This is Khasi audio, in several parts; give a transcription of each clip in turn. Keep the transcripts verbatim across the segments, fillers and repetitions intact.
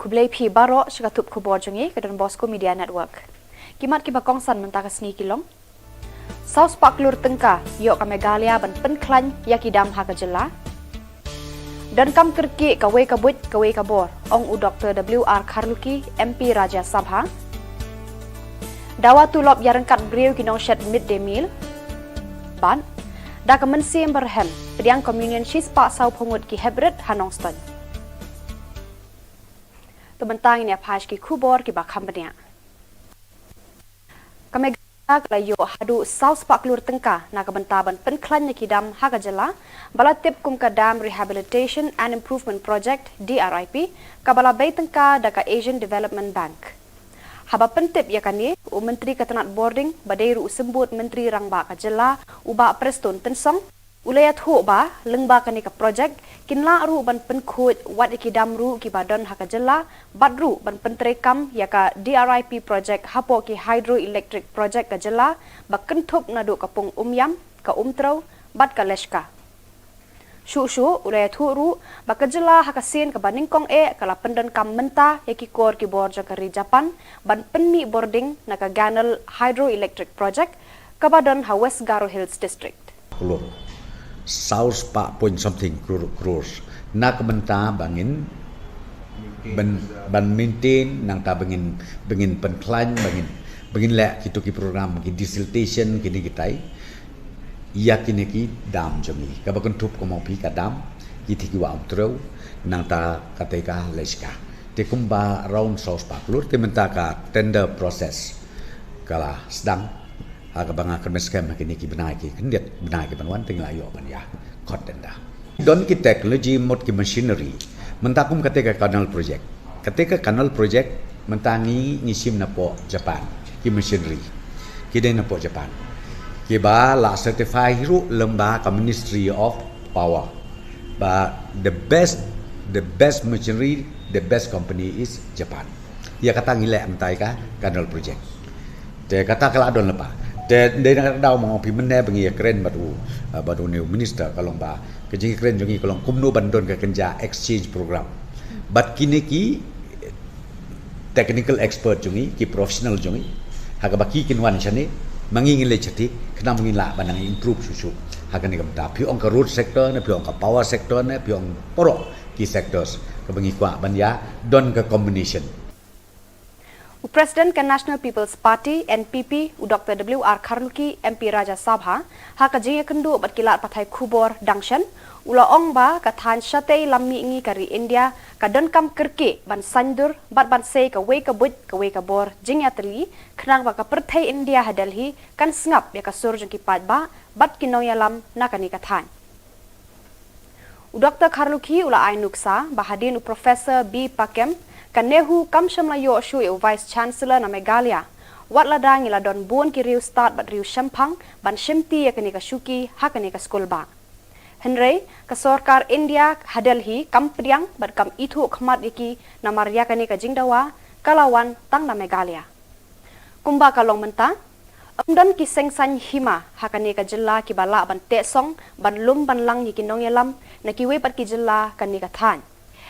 Khublei phi baroh sha ka tup khubor jong ngi ka Don Bosco Media Network. Ki mat kiba kongsan mynta ka sngi ki long: Saw spah klur tyngka ïoh ka Meghalaya ban pynkhlaiñ ïa ki dam ha ka jylla. Donkam kyrkieh kawei ka buit kawei ka bor, ong u Doktor W R Kharlukhi, M P Rajya Sabha. Dawa tulop ïaryngkat briew ki nongshet mid day meal. Bad da ka mynsiem barhem, pdiang communion shispah saw phew ngut ki heprit ha Nongstoiñ. To mynta ngin ïa peit ki khubor kiba kham bniah. Ka Meghalaya ka la ïoh haduh saw spah klur tyngka na ka bynta ban pynkhlaiñ ïa ki dam ha ka jylla, ba la tip kum ka Dam Rehabilitation and Improvement Project, D R I P, kaba la bei tyngka da ka Asian Development Bank. Haba pyntip ïa kane, u Myntri ka tnat bording, ba dei ruh u symbud Myntri Rangbah ka jylla, u Bah Prestone Tynsong, u la ïathuh ba lyngba kane ka projek, kin lah ruh ban pynkhuid wat ïa ki dam ruh kiba don ha ka jylla, bad ruh ban pyntreikam ïa ka D R I P projek hapoh ki hydroelectric project ka jylla, ba kynthup naduh ka Pung Umïam, ka Umtrew bad ka Leshka. Shuh shuh u la ïathuh ruh ba ka jylla ha ka sien kaba nyngkong eh ka la pyndonkam mynta ïa ki kor ki bor jong ka ri Japan ban pynmih bording na ka Ganal Hydroelectric Project, kaba don ha West Garo Hills District. Klur. Saw spah point something crore, crores. Na ka bynta ba ngin ban, ban maintain, nangta ba ngin, ba ngin pynkhlaiñ, ba ngin, ba ngin leh kito ki program, ki desiltation, kine kitai. Ïa kine ki dam jong ngi. Kaba kynthup kumba phi ka dam, ki thik ki wa Umtrew, nangta kata ka Leshka. Te kumba around saw spah klur, te mynta ka tender process ka la sdang. Ha kaba nga kyrmen skhem ha kine ki bnai ki kyndit, bnai ki ban wan te ngi la ïoh ban ïa khot tender. Don ki technology, mut ki machinery. Mynta kum kata ka canal project. Kata ka canal project mynta ngi, ngi shim napoh Japan. Ki machinery ki dei napoh Japan. Kiba la certify hi ruh lyngba ka Ministry of Power. Ba the best, the best machinery, the best company is Japan. Ïa kata ngi leh mynta ïa ka canal project. Te kata ka la don lypa. Te dei na ka daw ma nga ong phi mynne ba ngi ïakren bad u, ah, bad une u minister, ka long ba ka jingïakren jong ngi ka long kumno ban don ka kynja exchange program. Bad kine ki technical expert jong ngi, ki professional jong ngi, ha kaba ki kin wan shane, ma ngi ngin leit shatei, khnang ba ngin lah ban nang improve shuh shuh ha kane ka bynta. Phi ong ka road sector ne, phi ong ka power sector ne, phi ong baroh ki sectors kaba ngi kwah ban ïa don ka combination. U President ka National People's Party, N P P, u Doktor W R Kharlukhi, M P Rajya Sabha, ha ka jingïakynduh bad ki lad pathai khubor dang shen, u la ong ba ka thaiñ shatei lam mihngi ka ri India ka donkam kyrkieh ban saiñdur bad ban sei kawei ka buit kawei ka bor jingïatylli, khnang ba ka pyrthei India ha Delhi kan sngap ïa ka sur jong ki paidbah bad ki nongïalam na kane ka thaiñ. U Doktor Kharlukhi u la ai nuksa ba hadien u Professor B Pakem, ka NEHU kam shym la ïoh shuh ïa u Vice Chancellor na Meghalaya. Wat lada ngi la don bun ki riew stad bad riew shemphang ban shimti ïa kane ka shuki ha kane ka skul bah. Hynrei ka sorkar India ha Delhi kam pdiang bad kam ithuh khmat ïa ki namar ïa kane ka jingdawa ka la wan tang na Meghalaya. Kumba ka long mynta, ym don ki seng saiñ hima ha kane ka jylla kiba lah ban teh song, ban lum ban lang ïa ki nongïalam na kiwei pat ki jylla kane ka thaiñ.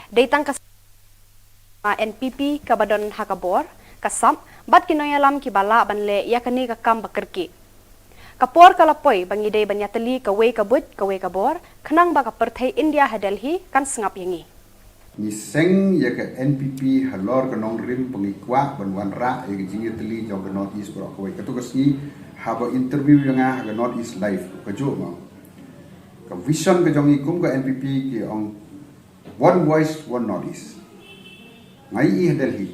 Dei tang ka N P P kaba don ha ka bor, ka sap, bad ki nongïalam kiba lah ban leh ïa kane ka kam ba kyrkieh. Ka por ka la poi ba ngi dei ban ïatylli kawei ka buit kawei ka bor, khnang ba ka pyrthei India ha Delhi kan sngap ïa ngi. Ngi seng ïa ka N P P halor ka nongrim ba ngi kwah ban wanrah ïa ka jingïatylli jong ka North East baroh kawei. Kato ka sngi haba interview ïa nga ha ka North East Live, kajuh ma nga, ka vision ka jong ngi kum ka N P P ki ong one voice, one North East. Nga ïohi ha Delhi,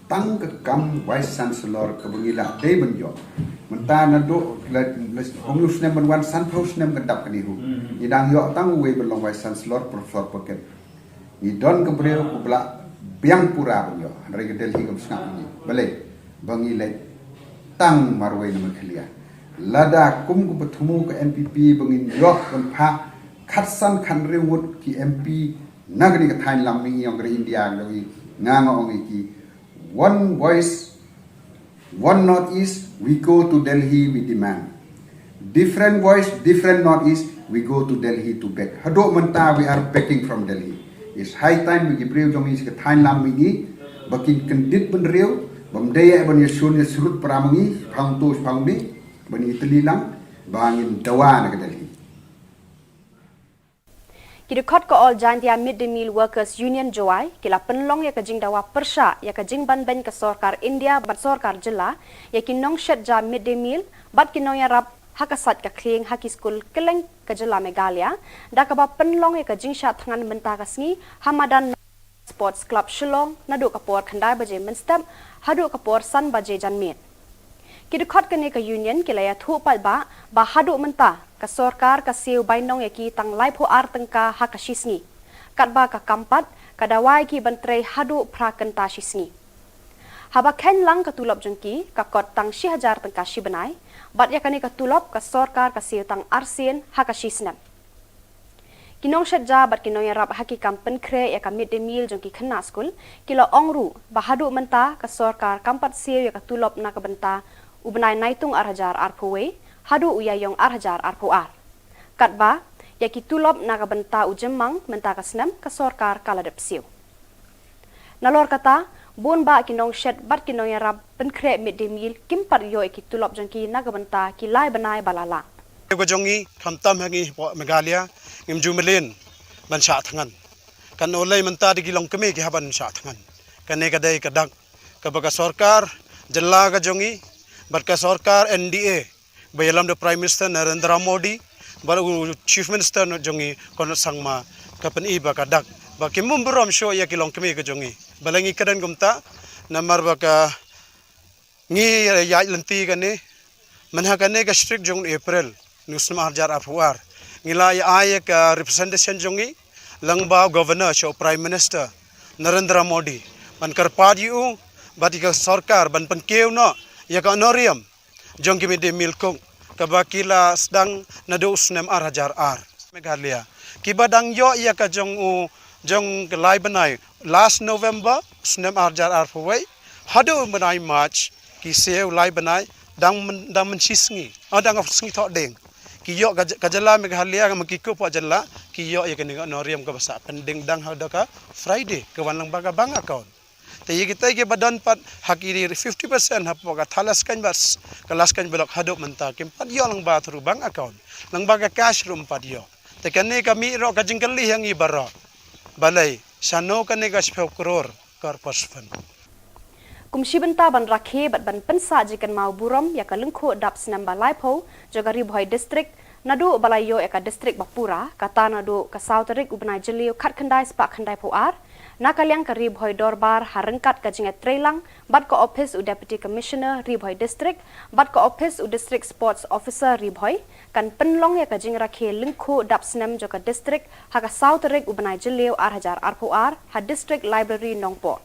tang ka kam Vice Chancellor kaba ngi la dei ban ïoh. Mynta naduh la, la hynñiew snem ban wan, sanphew snem ka dap ka NEHU. Ngi dang ïoh tang uwei ban long Vice Chancellor, Professor Pakem. Ngi don ka briew kaba la biang pura ban ïoh. Hynrei ka Delhi kam sngap ïa ngi. Balei? Ba ngi leit tang marwei na Meghalaya. Lada kum kaba thmu ka N P P ba ngin ïoh ban phah khatsan khathynriew ngut ki M P na kane ka thaiñ lam mihngi jong ka ri India, jong ngi, nga nga ong ïa ki, one voice, one North East, we go to Delhi, we demand. Different voice, different North East, we go to Delhi to beg. Haduh mynta we are begging from Delhi. It's high time ba ki briew jong ngi sha ka thaiñ lam ma ngi ba kin kyndit bynriew, bym dei ban ïa shun ïa srut para ma ngi, phang to phang ni, ba ngi tylli lang ba ngin dawa na ka Delhi. Ki dkhot ka All Jaintia Mid Day Meal Workers Union Jowai ki la pynlong ïa ka jingdawa pyrshah ïa ka jingbanbeiñ ka sorkar India bad sorkar jylla ïa ki nongshet ja mid day meal bad ki nongïarap ha ka sait ka khlieng ha ki skul kylleng ka jylla Meghalaya, da kaba pynlong ïa ka jingshah thngan mynta ka sngi ha madan Sports Club Shillong naduh ka por khyndai baje mynstep haduh ka por san baje janmiet. Ki dkhot kane ka union ki la ïathuh paidbah ba haduh mynta ka sorkar ka siew bainong ïa ki tang laiphew ar tyngka ha ka shisngi, katba ka kam pat ka dawa ïa ki ban trei haduh phra kynta shisngi. Haba kheiñ lang ka tulop jong ki ka kot tang shi hajar tyngka shi bnai, bad ïa kane ka tulop ka sorkar ka siew tang arsien ha ka shisnem. Ki nongshet ja bad ki nongïarap ha ki kam pynkhreh ïa ka mid day meal jong ki khynnah skul ki la ong ruh ba haduh mynta ka sorkar kam pat siew ïa ka tulop na ka bynta u bnai Naitung ar hajar arphew wei haduh u Ïaïong ar hajar arphew ar. Katba ïa ki tulop na ka bynta u Jymmang mynta ka snem ka sorkar ka la dep siew. Nalor kata, bun bah ki nongshet bad ki nongïarap pynkhreh mid day meal kim pat ïoh ïa ki tulop jong ki na ka bynta ki lai bnai ba la lah. Ka jong ngi khamtam ha ngi hapoh Meghalaya ngim ju mlien ban shah thngan. Kan olei mynta da ki longkmie ki hap ban shah thngan. Kane ka dei ka dak kaba ka sorkar jylla ka jong ngi bad ka sorkar N D A ba ïalam da u Prime Minister Narendra Modi bad u Chief Minister jong ngi Conrad Sangma ka pyni ba ka dak ba kim bun burom shuh ïa ki longkmie ka jong ngi. Balei ngi kren kumta? Namar ba ka ngi ïaid lynti kane mynha kane ka strik jong u April u snem ar hajar arphew ar ngi la ïa ai ïa ka representation jong ngi lyngba u Governor sha u Prime Minister Narendra Modi ban kyrpad ïa u bad ïa ka sorkar ban pynkiew noh ïa ka honorarium jong ki mid day meal cook kaba ki la sdang naduh u snem ar hajar ar. Meghalaya kiba dang ïoh ïa ka jong u jong ka lai bnai last November snem ar hajar arphew wei haduh u bnai March ki siew lai bnai dang dang mynshisngi, dang sngi thohdieng ki ïoh ka jylla Meghalaya ma ki kup jylla ki ïoh ïa kane ka honorarium kaba sah pending dang haduh ka Friday ka wan lyngba ka bank account. Te ïa kita kiba don pat ha ki fifty percent hapoh ka thala skeiñ bad ka la skeiñ block haduh mynta kim pat ïoh lyngba through bank account, lyngba ka cash ruh ym pat ïoh. Te kane ka mih ruh ka jingkylli ha ngi baroh. Balei shano kane ka shiphew klur kor postpone. Kum shi bynta ban rakhe bad ban pynsah jingkynmaw burom ïa ka lyngkhuh dap snem ba laiphew jong ka Ri Bhoi District, naduh ba la ïoh ïa ka district ba pura, kata naduh ka saw tarik u bnai Jylliew khatkhyndai spah khyndaiphew ar, na ka liang ka Ri Bhoi Dorbar ha ryngkat ka jingïatreilang bad ka ophis u Deputy Commissioner Ri Bhoi District bad ka ophis u District Sports Officer Ri Bhoi kan pynlong ïa ka jingrakhe lyngkhuh dap snem jong ka district ha ka saw tarik u bnai Jylliew ar hajar arphew ar ha District Library Nongpoh.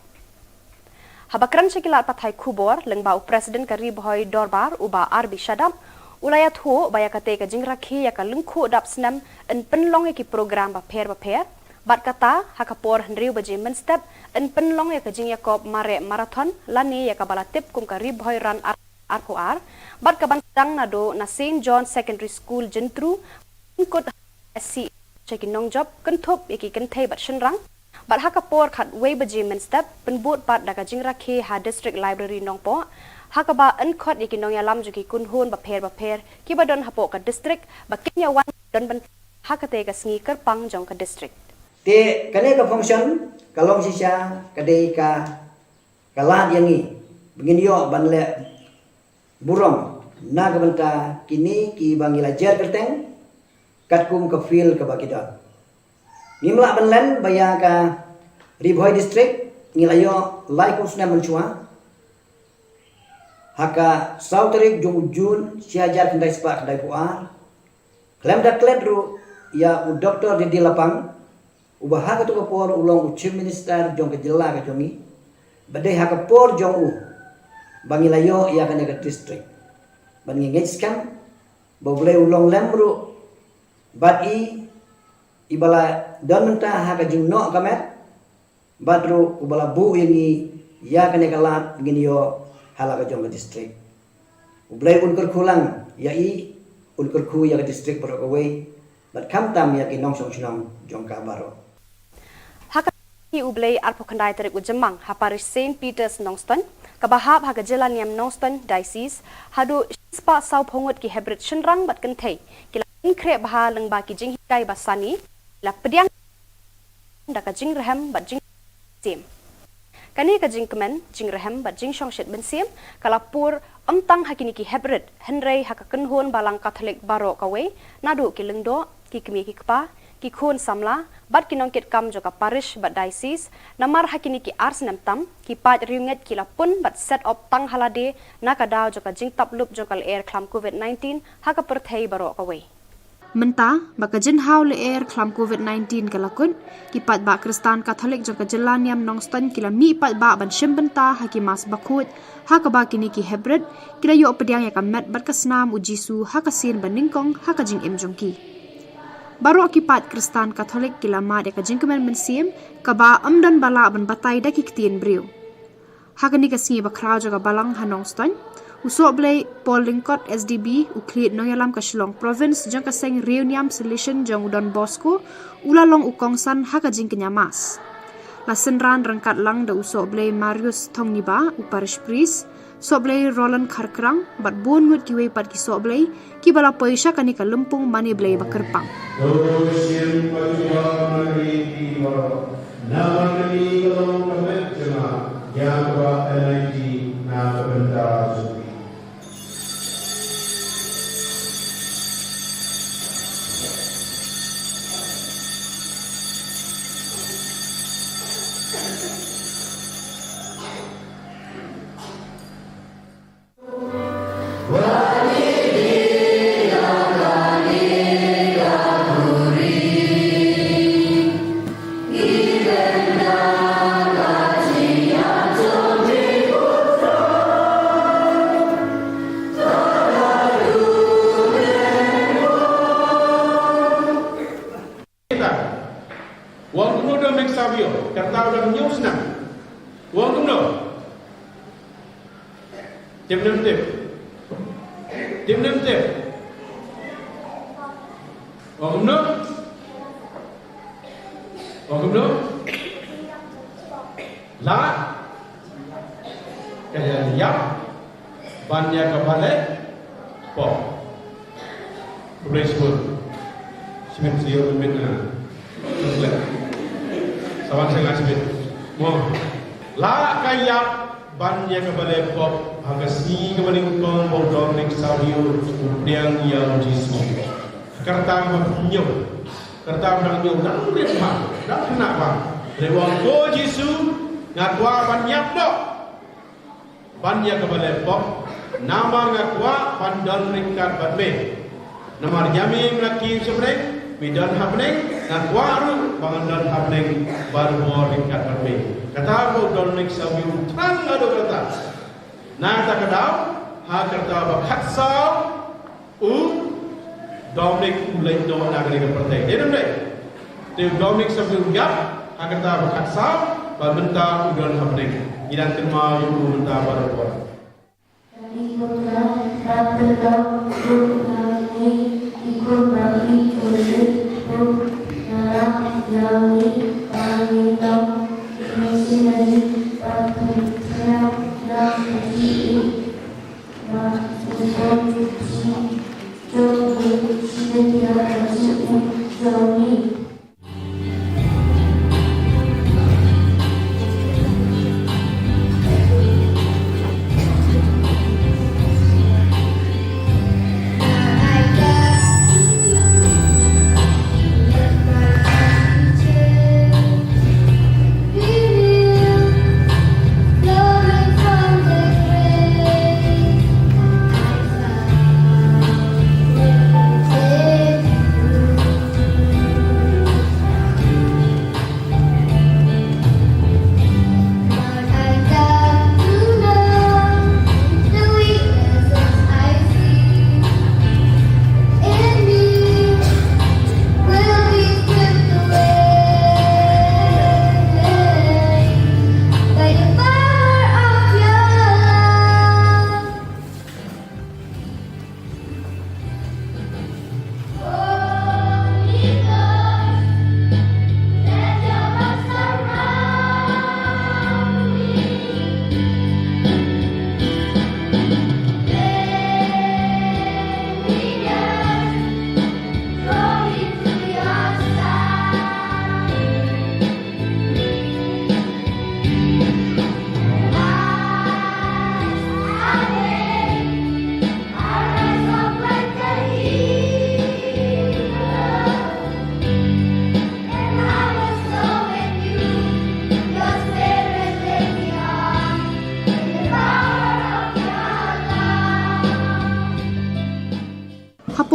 Haba kren sha ki lad pathai khubor lyngba u President ka Ri Bhoi Dorbar u Bah R B Shadap u la ïathuh ba ïa katei ka jingrakhe ïa ka lyngkhuh dap snem yn pynlong ïa ki program bapher bapher bad kata ha ka por hynriew baje mynstep yn pynlong ïa ka jingïakop mareh marathon lane ïa kaba la tip kum ka Ri Bhoi Run ar hajar arphew ar bad ka ban sdang naduh na Saint John Secondary School Jyntru, pynkut ha S C sha ki nongjop kynthup ïa ki kynthei bad shynrang. Bad ha ka por khatwei baje mynstep pynbud pat da ka jingrakhe ha District Library Nongpoh ha kaba yn khot ïa ki nongïalam jong ki kynhun bapher bapher kiba don hapoh ka district ba kin ïa wan don bynta ha katei ka sngi kyrpang jong ka district. Te kane ka function ka long shisha ka dei ka ka lad ïa ngi ba ngin ïoh ban leh burom na ka bynta kine kiba ngi la jer kyrteng katkum ka field kaba ki don. Ngim lah ban len ba ïa ka Ri Bhoi District ngi la ïoh laiphew snem mynshuwa ha ka saw tarik jong u June shi hajar khyndai spah khyndaiphew ar. Khlem da klet ruh ïa u Doctor Didi Lapang uba ha kato ka por u long u Chief Minister jong ka jylla ka jong ngi, ba dei ha ka por jong u ba ngi la ïoh ïa kane ka district. Ba ngi ngeit skhem ba U Blei u long lem ruh bad i, iba la don mynta ha ka jingnoh ka met bad ruh uba la buh ïa ngi ïa kane ka lad ngin ïoh ha la ka jong ka district. U Blei un kyrkhu lang ïa i, un kyrkhu ïa ka district baroh kawei bad khamtam ïa ki nongshong shnong jong ka baroh. Ki u Blei arphew khyndai tarik u Jymmang ha parish Saint Peter's Nongstoiñ, kaba hap ha ka jylla niam Nongstoiñ Diocese, haduh shispah sawphew ngut ki hybrid shynrang bad kynthei ki la pynkhreh bha lyngba ki jinghikai ba sani, ki la pdiang da ka jingrhem bad jing Kane ka jingkmen, jingrhem bad jingshongshit mynsiem ka la pur ym tang ha kine ki hybrid, hynrei ha ka kynhun balang Katholik baroh kawei, naduh ki lyngdoh, ki kmie ki kpa, ki khun samla bad ki nongkitkam jong ka parish bad diocese, namar ha kine ki ar snem tam ki paid riewngeit ki la pun bad set up tang ha lade na ka daw jong ka jingtaplup jong ka lyer khlam covid nineteen ha ka pyrthei baroh kawei. Mynta ba ka jinghaw lyer khlam covid nineteen ka la kut, ki paidbah Khristan Katholik jong ka jylla niam Nongstoiñ ki la mih paidbah ban shim bynta ha ki mass bakhuid, ha kaba kine ki hybrid ki la ïoh pdiang ïa ka met bad ka snam u Jisu ha ka sien ba nyngkong ha ka jingim jong ki. Baroh ki paid Khristan Katholik ki la mad ïa ka jingkmen mynsiem kaba ym don ba lah ban batai da ki ktien briew. Ha kane ka sngi bakhraw jong ka balang ha Nongstoiñ, u Sohblei Paul Lyngkot S D B, u khlieh nongïalam ka Shillong Province jong ka seng riewniam Salesian jong u Don Bosco, u la long u kongsan ha ka jingkñia mass. La synran ryngkat lang da u Sohblei Marius Thongniba, u parish priest, Sohblei Roland Kharkrang bad bun ngut kiwei pat ki Sohblei kiba la poi sha kane ka lympung mane Blei ba kyrpang. To shim paidbah na ki baroh, namar kane ka long ka met jong nga ïa kaba N I T na ka bynta jong phi. Wan kumno Dominic Savio, kata u dang hynñiew snem. Wan kumno? Tip ne ym tip? Tip ne ym tip? Wan kumno? Wan kumno? La ka ïa ïap ban ïa kaba leh pop. Khublei shibun. Shibit sha ïoh miet na. Sa wan sha nga shibit. Mo. La ka ïap ban ïa kaba leh pop ha ka sngi kaba nyngkong ba u Dominic Savio u pdiang ïa u Jisu. Kata ba hynñiew. Kata ba dang hynñiew dang rit bha, dang khynnah bha. Hynrei u ong, ko Jisu, nga kwah ban ïap noh ban ïa kaba leh pop, namar nga kwah ban don ryngkat bad me. Namar ïa me me la kiew sha bneng, me don ha bneng, nga kwah ruh ba ngan don ha bneng barabor ryngkat bad me. Kata ba u Dominic Savio u thrang haduh katta. Na kata ka daw, ha kata ba khatsaw, u Dominic u leit noh na kane ka pyrthei. Dei ne ym dei? Te u Dominic Savio u ïap ha kata ba khatsaw, bad mynta u don ha bneng. Ngi dang kynmaw ïa u mynta barabor.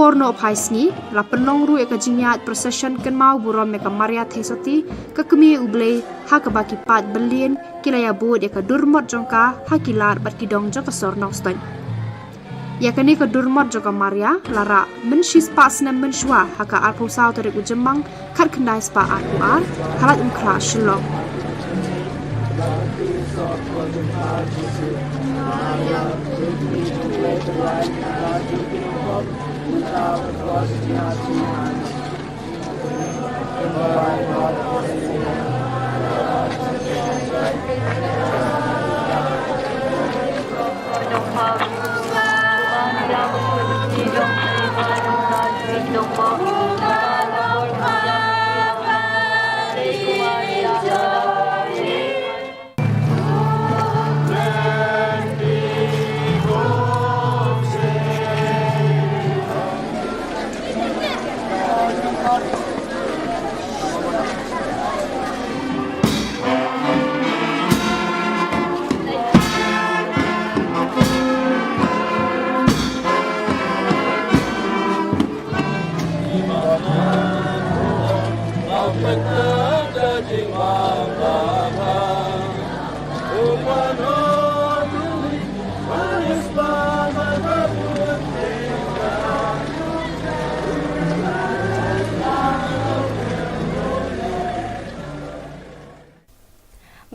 Por noh phai sngi, la pynlong ruh ïa ka jingïaid procession kynmaw burom ïa ka Maria Theisotti, ka kmie U Blei, ha kaba ki paid byllian ki la ïabud ïa ka durmot jong ka ha ki lad bad ki dong jong ka sor Nongstoiñ. Ïa kane ka durmot jong ka Maria la rah mynshi spah snem mynshuwa, ha ka arphew saw tarik u Jymmang khatkhyndai spah arphew ar, ha Laitumkhrah, Shillong.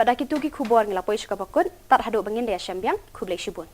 Bad da kitu ki khubor ngi la poi sha kaba kut, tad haduh ba ngin da ïashem biang, khublei shibun.